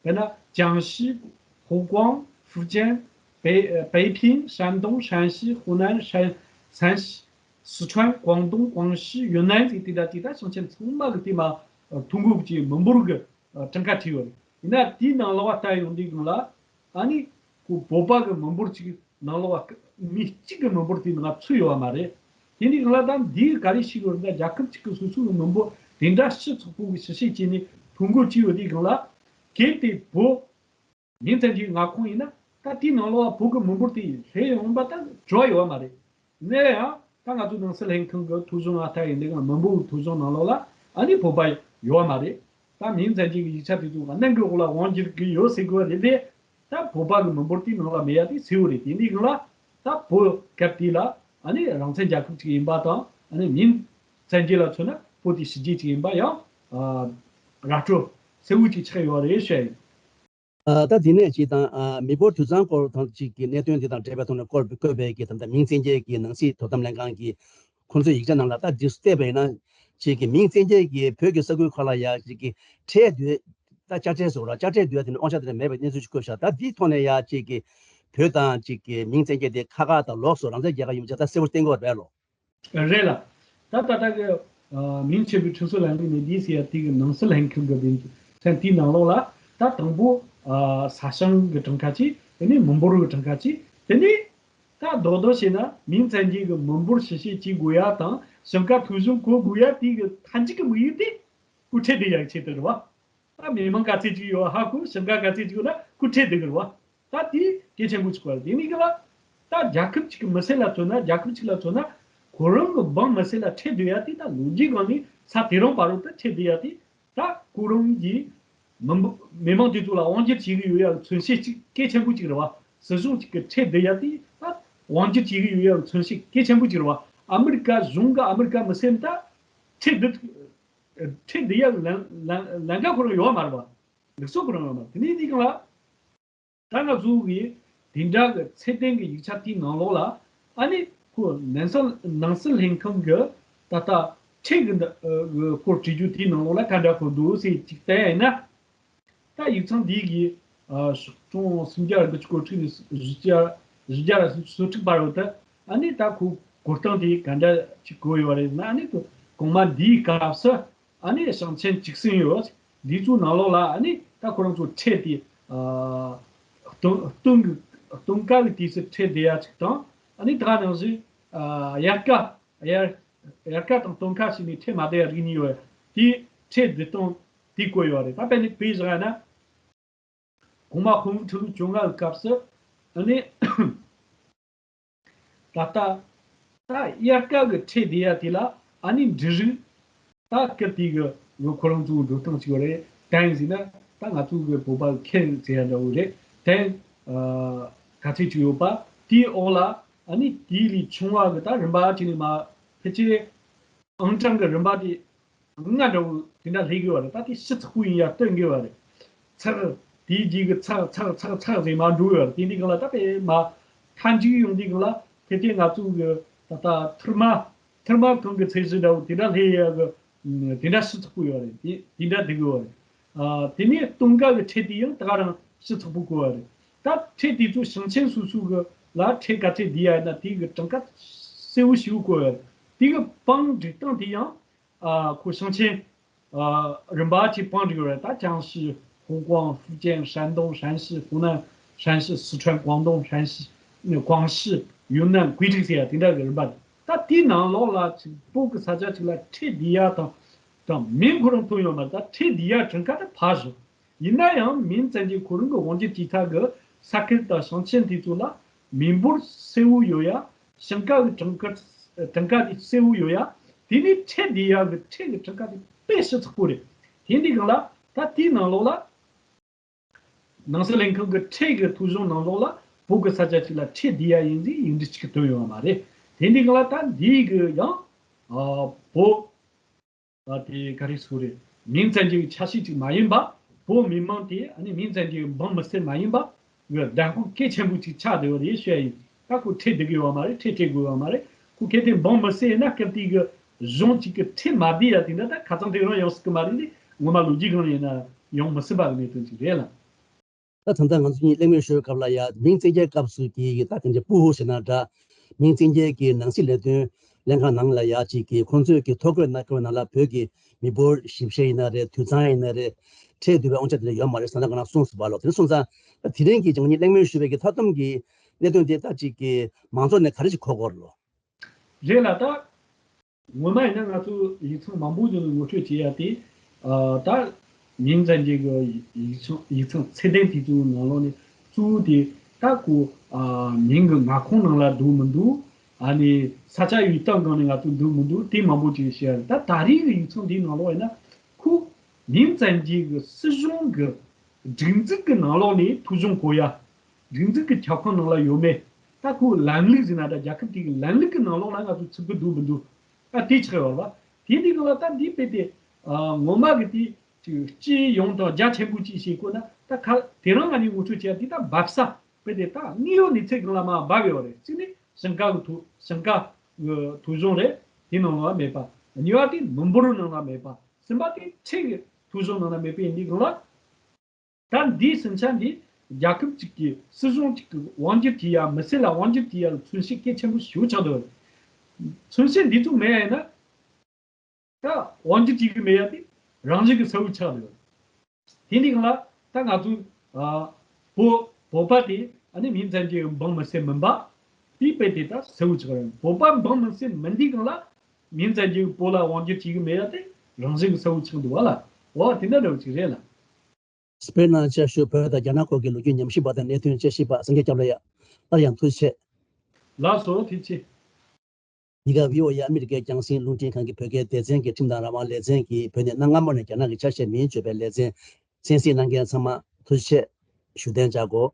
དཔེར་ན་ཅང་ཞི། ཧོ་ཀོང་། ཧྥུ་ཅན། པེ་པེ་ཕིང་། ཧྲན་ཏུང་། ཧྲན་ཞི། ཧུ་ནན། ཧྲན་ཧྲན་ཞི། སི་ཁྲོན། ཀོང་ཏུང་། ཀོང་ཞི། ཡུན་ནན་ཟེར་དེ་འདྲ་དེ་ད་ཞིང་ཆེན་ཚང་མ་གི་དེ་མར་ཐོ་འགོད་ཀྱི་མི་འབོར་གྱི་གྲངས་ཀ་བྲིས་ཡོད་རེད། ཡིན་ན་དེའི་ནང་ལོགས་ལ་ལྟ་ཡོང་དུས་སྒང་ལ་ཨ་ནི་ཁོ་བོད་པ་གི་མི་འབོར་གཅིག་ནང་ལོགས་ལ་མི་གཅིག་གི་མི་འབོར་དེའི་ནང་ཚུད་ཡོད་པ་མ་རེད། དེ་འདི་སྒང་ལ་ད་འདིའི་ག་རེ་ཞིག་ཡོད་རེད་ན། རྒྱལ་ཁབ་གཅིག་གི་སོ་སོ་གི་མི་འབོར་དེ་འདྲ་སྤྱི་ཚོགས་པོ་གི་ཞིབ་བཤེར་བྱས་ནས་ཐོ་འགོད་བྱས་ཡོད་དུས་སྒང་ལ་གལ་ཏེ་བོད་མིང་ཙམ་གྱི་མངའ་ཁོངས་ཡིན་ན། ད་དེའི་ནང་ལོགས་ལ་བོད་ཀྱི་མི་འབོར་དེ་སླེབས་ཡོང་པ་ད་འགྲོ་ཡོད་པ་མ་རེད། ཡིན་ན་ཡང་ད་ང་ཚོ་ནང་སྲིད་ལྷན་ཁང་གི་ཐོ་གཞུང་ཨ་ཐ་ཡིན་ནའི་གང་མི་འབོར་གྱི་ཐོ་གཞུང་ནང་ལོགས་ལ་ཨ་ནི་བོད་པ་ཡོད་པ་མ་རེད། ད་མིང་ཙམ་གྱི་ཡིག་ཆ་དེ་ཚོ་གནད་འགག་འོག་ལ་དབང་བསྒྱུར་གྱི་ཡོད་ཟེར་དགོས་པ་རེད་དེ། ད་བོད་པ་གི་མི་འབོར་དེའི་ནང་ལ་མེད་ཡ་དེ་གསལ་བོ་རེད། དེ་འདི་སྒང་ལ་ད་བོད་སྐབས་དེ་ལ་ཨ་ནི་རང་བཙན་རྒྱལ་ཁབ་ཅིག་ཡིན་པ་དང་། ཨ་ནི་མིང་ཙམ་གྱི་ལ་མཚོན་ན་བོད་དེ་ཕྱི་རྒྱལ་ཅིག་ཡིན་པ་ཡང་ཨ་ར་སྤྲོད་གསལ་བོ་ཅིག་ཆགས་ཡོད་རེད་ཞུ་ཡ་ཡིན། ཨ་ད་དེ་ནས་ཅིག་དང་ཨ་མི་འབོར་དུད་ཚང་སྐོར་དང་ཅིག་གི་གནད་དོན་དེ་དང་འབྲེལ་བའི་ཐོག་ནས་བཀོད་བཀོད་པའི་གི་ད་ལྟ་མིང་བཙན་སྐྱེལ་གྱི་ནང་སྲིད་དོ་དམ་ལྷན་ཁང་གི་ཁོང་ཚོའི་ཡིག་ཆ་ནང་ལ་ད་འདི་བལྟས་པ་ཡིན་ན་ཅིག་གི་མིང་བཙན་སྐྱེལ་གྱི་བོད་ཀྱི་ས་ཁུལ་ཁག་ལ་ཡ་ཅིག་གི་ཁྲལ་བསྡུ་ད་དཔྱ་ཁྲལ་ཟེར་བ་ར་དཔྱ་ཁྲལ་བསྡུ་ཡ་དེ་ནི་དབང་ཆ་དེ་འདྲ་མེད་པའི་གནས་ཚུལ་ཞིག་བཀོད་བཞག་ད་འདིའི་ཐོག་ནས་ཡ་ཅིག་གི་བོད་དང་ཅིག་གི་མིང་བཙན་སྐྱེལ་དེ་ཁག་ཁག་དང་ལོགས་སུ་རང་བཙན་རྒྱལ་ཁབ་ཡིན་པ་ཅིག་ད་གསལ་བོ་བསྟན་གྱི་ཡོད་རེད་ལོ། རེད་ལ། ད་ད་ལྟ་གི་ཨ་མིང་ཆེན་པོའི་ཁྲིམས་སྲོལ་ལམ་ལུགས་ནས་འདི་ཟེར་ཡ་དེ་གི་ནང་སྲིད་ལྷན་ཁང་གི་སྡེ་ཚན་དེའི་ནང་ལོགས་ལ་ད་དང་པོ་ཨ་ས་ཞིང་གི་གྲངས་ཀ་གཅིག་དེ་ནས་མི་འབོར་གི་གྲངས་ཀ་གཅིག་དེ་ནས་ད་རྡོག་རྡོག་བྱས་ན་མིང་ཙམ་གྱི་གི་མི་འབོར་ཞིབ་བཤེར་བྱེད་དགོས་ཡ་དང་ཞིང་ཁ་ཐོ་གཞུང་བཀོད་དགོས་ཡ་དེ་གི་མཐའ་མཇུག་གི་དམིགས་ཡུལ་དེ་ཁོ་ཁྲལ་བསྡུ་ཡ་གི་ཆེད་དུ་རེད་བ། ད་མི་མང་ག་ཚད་ཅིག་ཡོད་ཧ་གོ། ཞིང་ཁ་ག་ཚད་ཅིག་ཡོད་ན་ཁོ་ཁྲལ་བསྡུ་གི་རེད་བ། ད་དེ་གལ་ཆེན་པོ་ཅིག་བ་རེད། དེ་ནི་གི་ལ་ད་རྒྱལ་ཁབ་ཅིག་གི་མི་སེར་ལ་མཚོན་ན། རྒྱལ་ཁབ་ཅིག་ལ་མཚོན་ན་ཁོ་རང་གི་འབངས་མི་སེར་ལ་ཁྲལ་བསྡུ་ཡ་དེ་ད་ལོ་རྒྱུས་སྒང་ནས་ས་དེ་རིང་བར་དུ་ད་ཁྲལ་བསྡུ་ཡ་དེ་ད་ཁོ་རང་གི་མི་འབོ་མི་མང་དེ་ཚོ་ལ་དབང་སྒྱུར་བྱེད་ཀྱི་ཡོད་ཡ་གི་མཚོན་བྱེད་ཅིག་གལ་ཆེན་པོ་ཅིག་རེད་བ། སྲིད་གཞུང་ཅིག་གི་ཁྲལ་བསྡུ་ཡ་དེ་ད་དབང་སྒྱུར་བྱེད་ཀྱི་ཡོད་ཡ་གི་མཚོན་བྱེད་གལ་ཆེན་པོ་ཅིག་རེད་བ། ཨ་མི་རི་ཀ་གཞུང་གི་ཨ་མི་རི་ཀ་མི་སེར་ད་ཁྲལ་བསྡུ་ཁྲལ་བསྡུ་ཡག་ལམ་ལམ་ལམ་ཁ་ཁོ་རང་ཡོད་མ་རེད་པ། ལུགས་སྲོལ་ཁོ་རང་ཡོད་མ་རེད། དེ་ནས་དེ་གང་ལ་ད་ང་ཚོ་གི་དེ་འདྲ་གི་ཚད་ལྡན་གི་ཡིག་ཆ་དེའི་ནང་ལོགས་ལ་ཨ་ནི་ཁོ་ནང་སྲིད་ནང་སྲིད་ལྷན་ཁང་གི་ད་ལྟ་ཁྲལ་གི་འདི་གི་སྐོར་བྲིས་རྒྱུ་དེའི་ནང་ལོགས་ལ་ག་འདྲ་ཁོ་འདུག་ཟེར་ཅིག་བལྟས་ཡིན་ན། ད་ཡིག་ཚང་འདི་གི་ཨ་ཤོག་གྲངས་སུམ་བརྒྱ་དགུ་བཅུ་གོ་དྲུག་ནས་བཞི་བརྒྱ་ བཞི་བརྒྱ་སོ་དྲུག་བར་དུ་ཨ་ནི་ད་ཁོ་གོ་སྟངས་དེ་ག་འདྲ་ཅིག་གོ་ཡོད་རེད་ན། ཨ་ནི་གོང་མ་འདིའི་སྐབས་སུ་ཨ་ནི་ཞིང་ཆེན་བཅུ་གསུམ་ཡོད། འདི་ཚོའི་ནང་ལོགས་ལ་ཨ་ནི་ད་ཁོ་རང་ཚོ་ཁྲལ་དེ་ཨ་སྟོན་སྟོན་གི་སྟོན་ཀ་གི་དུས་སུ་ཁྲལ་བསྡུ་ཡ་ཅིག་དང་། ཨ་ནི་ད་ག་ནང་བཞིན་ཨ་དབྱར་ཁ་དབྱར་དབྱར་ཁ་དང་སྟོན་ཁ་ཞིག་ནས་ཁྲལ་མ་བསྡུ་ཡ་རིགས་གཉིས་ཡོད། དེ་ཁྲལ་བསྡུ་སྟངས་དེ་བཀོད་ཡོད་རེད། ད་དཔེར་ན་དཔེ་བཞག་ན། གོང་མ་ཧོང་ཧྥུ་ཁྲི་ལོ་བཅོ་ལྔ་གི་སྐབས་སུ་ཨ་ནི་ད་ལྟ་ད་དབྱར་ཁ་གི་ཁྲལ་བསྡུ་ཡ་དེ་ལ་ཨ་ནི་འབྲུ་རིགས་ད་སྐབས་དེ་གི་ཁོ་རང་ཚོའི་འགྲོ་སྟངས་ཅིག་ཡོད་རེད། ཏན་ཟེར་ན་ད་ང་ཚོ་གི་བོད་པ་ཁེར་ཟེར་ཡ་འདྲ་བོ་རེད། ཏན་ཨ་ག་ཚད་ཅིག་ཡོད་པ་དེའི་འོག་ལ་ཨ་ནི་དེའི་ལས་ཆུང་བ་གི་ད་རིམ་པ་བྱས་ནས་མར་ཕལ་ཆེར་ཨང་གྲངས་ཀྱི་རིམ་པ་དེ་ལྔ་འདྲ་བོ་དེ་འདྲ་སླེབས་ཀྱི་ཡོད་རེད། ད་དེ་ཞིབ་ཚགས་པོ་ཡིན་ཡ་སྟོན་གྱི་ཡོད་རེད། ཚེག་དེའི་རྗེས་ཀྱི་ཚེག་ཚེག་ཚེག་ཚེག་ཟེར་མར་འགྲོ་གི་ཡོད་རེད། དེ་འདི་གང་ལ་ད་དཔེ་མར་མཐའ་མཇུག་ཡོང་དུས་གང་ལ་ཕལ་ཆེར་ང་ཚོ་གི་ད་ལྟ་ཐུར་མ་ཐུར་མ་གང་གི་ཚད་གཞི་འདྲ་བོ་དེ་འདྲ་སླེབས་ཡ་གི་དེ་འདྲ་ཞིབ་ཚགས་པོ་ཡོད་རེད། དེ་དེ་འདྲ་སྡུག་གི་ཡོད་རེད། ཨ་དེ་ནས་སྟོན་ཀ་གི་ཁྲལ་དེ་ཡང་ད་ག་རང་ཞིབ་ཚགས་པོ་བཀོད་ཡོད་རེད། ད་ཁྲལ་དེ་ཚོ་ཞིང་ཆེན་སོ་སོ་གི་ལ་ཁྲལ་ག་ཚད་བསྡུ་ཡ་ཡིན་ན་དེ་གི་གྲངས་ཀ་གསལ་བོ་ཞིག་བཀོད་ཡོད་རེད། དེ་གི་བང་སྒྲིག་སྟངས་དེ་ཡང་ཨ་ཁོ་ཞིང་ཆེན་ཨ་རིམ་པ་གཅིག་བང་སྒྲིག་ཡོད་རེད། ད་ཅང་ཞི། ཧོང་ཀོང་། ཧྥུ་ཅན། ཧྲན་ཏུང་། ཧྲན་ཞི། ཧུའུ་ནན། ཧྲན་ཞི། སི་ཁྲོན། ཀོང་ཏུང་། ཧྲན་ཞི། ནི་ཀོང་ཞི། ཡུན་ནན། ཀུའེ་ཊི་ཟེར་ཡ་དེ་འདྲ་གི་རིམ་པ་རེད། ད་དེའི་ནང་ལོགས་ལ་ཅིག་བོད་ཀྱི་ས་ཆ་ཅིག་ལ་ཁྲལ་བསྡུ་ཡ་དང་དང་མིང་ཁོ་རང་ཐོན་ཡོད་མ་རེད། ད་ཁྲལ་བསྡུ་ཡ་གྲངས་ཀ་དེ་ཕར་བཞག་ཡིན་ན་ཡང་མིང་བཙན་གྱི་ཁོ་རང་གི་དབང་སྒྱུར་བྱེད་ས་གི་ས་ཁུལ་དང་ཞིང་ཆེན་དེ་ཚོ་ལ་མི་འབོར་གསལ་བོ་ཡོད་ཡ། ཞིང་ཁ་གི་གྲངས་ཀ་གྲངས་ཀ་དེ་གསལ་བོ་ཡོད་ཡ། དེ་ནས་ཁྲལ་བསྡུ་ཡ་གི་ཁྲལ་གི་གྲངས་ཀ་དེ་དཔེ་ཞིབ་ཚགས་པོ་རེད། དེ་འདི་གང་ལ་ད་དེའི་ནང་ལོགས་ལ་ནང་སྲིད་ལས་ཁུངས་ཀྱི་ཁྲལ་གྱི་ཐོ་གཞུང་ནང་ལོགས་ལ་བོད་ཀྱི་ས་ཆ་ཅིག་ལ་ཁྲལ་བསྡུ་ཡ་ཡིན་ཟེར་ཡིག་འབྲུ་གཅིག་གི་བཏོན་ཡོད་མ་རེད། དེ་འདི་གང་ལ་ད་འདི་གི་ཡང་ཨ་བོད་ཨ་དེ་ག་རེ་ཟེར་རེད། མིང་བཙན་གྱི་ཆ་ཤས་ཅིག་མ་ཡིན་པ། བོད་མི་མང་དེ་ཨ་ནི་མིང་བཙན་གྱི་འབངས་མི་སེར་མ་ཡིན་པ་གི་བདག་པོ་གལ་ཆེན་པོ་ཅིག་ཆགས་བསྡད་ཡོད་རེད་ཞུ་ཡ་ཡིན། ད་ཁོ་ཁྲལ་བསྡུ་གི་ཡོད་མ་རེད། ཁྲལ་སྤྲད་དགོས་ཡོད་མ་རེད། ཁོ་གལ་ཏེ་འབངས་མི་སེར་ཡིན་ན་སྐབས་དེ་གི་གཞུང་གཅིག་གི་ཁྲལ་མ་བསྡུས་ཡ་དེ་འདྲ་ད་ཁ་ཚང་དེ་རང་ཡོང་སྲིད་གི་མ་རེད་ལས། ངོ་མ་ལོ་རྒྱུས་སྒང་ལ་ཡིན་ན་ཡོང་མི་སྲིད་པ་གི་གནད་དོན་ཅིག་རེད་ལ། ད་ད་ལྟ་ང་ཚོ་གཉིས་གླེང་མོལ་ཞུ་བའི་སྐབས་ལ་ཡ་མིང་བཙན་རྒྱལ་སྐབས་སུ་གི་ད་དེ་འདྲ་པུའུ་ཧུའུ་ཟེར་ན་འདྲ། མིང་བཙན་རྒྱལ་གྱི་ནང་སྲིད་ལས་དོན་ལྷན་ཁང་ནང་ལ་ཡ་གཅིག་གི་ཁོང་ཚོས་ཀྱི་ཐོ་འགོད་གནང་སྐབས་ནང་ལ་བོད་ཀྱི་མི་འབོར་ཞིབ་བཤེར་ཡིན་ན་རེད། དུད་ཚང་ཡིན་ན་རེད། ཁྲལ་བསྡུ་བའི་དབང་ཆ་དེ་འདྲ་ཡོད་མ་རེད་ཟེར་ན་ག་ན་གསུངས་སོང་བ་ལོ། དེ་སོང་ཙང་ད་དེ་རིང་གི་ང་གཉིས་གླེང་མོལ་ཞུ་བའི་གི་མཐའ་སྡོམ་གྱི་གནད་དོན་དེ་ད་གཅིག་གི་མང་ཚོགས་ནས་ག་རེ་ཞིག་གོ་དགོས་རེད་ལོ། རེད་ལ་ད། ངོ་མ་ཡིན་ན་ང་ཚོ་ཡིག་ཚང་མང་པོ་ཅིག་ནས་ངོ་སྤྲོད་བྱེད་ཡ་དེ། ཨ་ད་མིང་བཙན་རྒྱལ་གྱི་ཡིག་ཚང་ཡིག་ཚང་ཚད་ལྡན་དེ་ཚོའི་ནང་ལོགས་ནས་གཙོ་བོ་དེ་ད་ཁོ་ཨ་མིང་གི་མངའ་ཁོངས་ནང་ལ་འདུག་མི་འདུག་ཨ་ནི་ས་ཆ་ཡུལ་སྟངས་སྒང་ནས་ང་ཚོ་འདུག་མི་འདུག་དེ་མང་པོ་ཅིག་བཤད་ཡ་རེད། ད་ད་རེས་ཀྱི་ཡིག་ཚང་འདིའི་ནང་ལོགས་ཡིན་ན་ཁོ་མིང་བཙན་རྒྱལ་གྱི་སྲིད་གཞུང་གི་སྒྲིག་འཛུགས་ཀྱི་ནང་ལོགས་ནས་ཐོ་གཞུང་གོ་ཡ། སྒྲིག་འཛུགས་ཀྱི་ཁྱབ་ཁོངས་ནང་ལ་ཡོད་མེད། ད་ཁོའི་ལམ་ལུགས་ཟེར་ན་ད་རྒྱལ་ཁབ་དེ་གི་ལམ་ལུགས་ཀྱི་ནང་ལོགས་ལ་ང་ཚོ་ཚུད་ཀྱི་འདུག་མི་འདུག་ད་དེ་ཆགས་ཡོད་རེད་བ། དེ་འདི་ག་ལ་ད་འདི་དཔེ་དེ་ཨ་ངོ་མ་གི་དེ་ཅིག་སྤྱི་ཡོངས་དང་རྒྱ་ཆེན་པོ་ཅིག་བྱེད་དགོས་ན་ད་ཁ་དེ་རང་ང་ནི་ངོ་སྤྲོད་བྱས་དེ་ད་འབབ་ས་དཔེ་དེ་ད་དངོས་ཡོད་གནས་ཚུལ་སྒང་ལ་མར་འབབ་ཡོད་རེད། གཅིག་ནི་ཞིང་ཁ་གི་ཐོ་ཞིང་ཁ་གི་ཐོ་གཞུང་རེད། དེ་ནང་ལ་མེད་པ། གཉིས་པ་དེ་མི་འབོར་ནང་ལ་མེད་པ། གསུམ་པ་དེ་ཁྲལ་གི་ཐོ་གཞུང་ནང་ལ་མེད་པའི་འདི་ག་ལ། ད་འདིའི་ཟིང་ཆ་འདི་རྒྱལ་ཁབ་ཅིག་གི་སྲིད་གཞུང་ཅིག་གི་དབང་སྒྱུར་བྱེད་ཡ་མི་སེར་ལ་དབང་སྒྱུར་བྱེད་ཡ་ལ་མཚོན་བྱེད་གལ་ཆེན་པོ་ཞིག་ཆགས་འདུག་མཚོན་བྱེད་འདི་ཚོ་མེད་ཡ་ན་ད་དབང་སྒྱུར་བྱེད་ཀྱི་མེད་ཡ་དེ་རང་བཞིན་གྱི་གསལ་བོ་ཆགས་འདུག་དེ་འདི་གང་ལ་ད་ང་ཚོ་ཨ་བོད་བོད་པ་དེ་ཨ་ནི་མིང་བཙན་གྱི་འབངས་མི་སེར་མིན་པ་དེའི་དཔེ་དེ་ད་གསལ་བོ་ཆགས་རེད། བོད་པ་འབངས་མི་སེར་མིན་འདི་གང་ལ་མིང་བཙན་གྱི་བོད་ལ་དབང་སྒྱུར་བྱེད་ཀྱི་མེད་ཡ་དེ་རང་བཞིན་གྱི་གསལ་བོ་ཆགས་འདུག་བ་ལ། འོ་དེ་འདྲ་འདྲ་བོ་ཅིག་རེད་ལ། དཔེར་ན་ཆ་བཞག་བོད་དང་རྒྱ་ནག་སྐོར་གྱི་ལོ་རྒྱུས་ཉམས་ཞིབ་པ་དང་གནད་དོན་དཔྱད་ཞིབ་པ་སངས་རྒྱས་སྐྱབས་ལགས། ཡ། སླར་ཡང་ཐུགས་རྗེ་ཆེ། ལགས་སོ། ཐུགས་རྗེ་ཆེ། འདི་ག་བྷི་ཨོ་ཨེ་ཨ་མི་རི་ཀའི་རྒྱང་སྲིང་རླུང་འཕྲིན་ཁང་གི་བོད་སྐད་སྡེ་ཚན་གྱི་ཁྲིམས་དང་རང་དབང་ལེ་ཚན་གྱིས་བོད་ནས་གནའ་སྔ་མོ་ནས་རྒྱ་ནག་གི་ཆ་ཤས་མིན་བརྗོད་པའི་ལེ་ཚན་གསན་གཟིགས་གནང་མཁན་ཚང་མ་ཐུགས་རྗེ་ཆེ་ཞུ་གཏན་འཇགས་དགོས།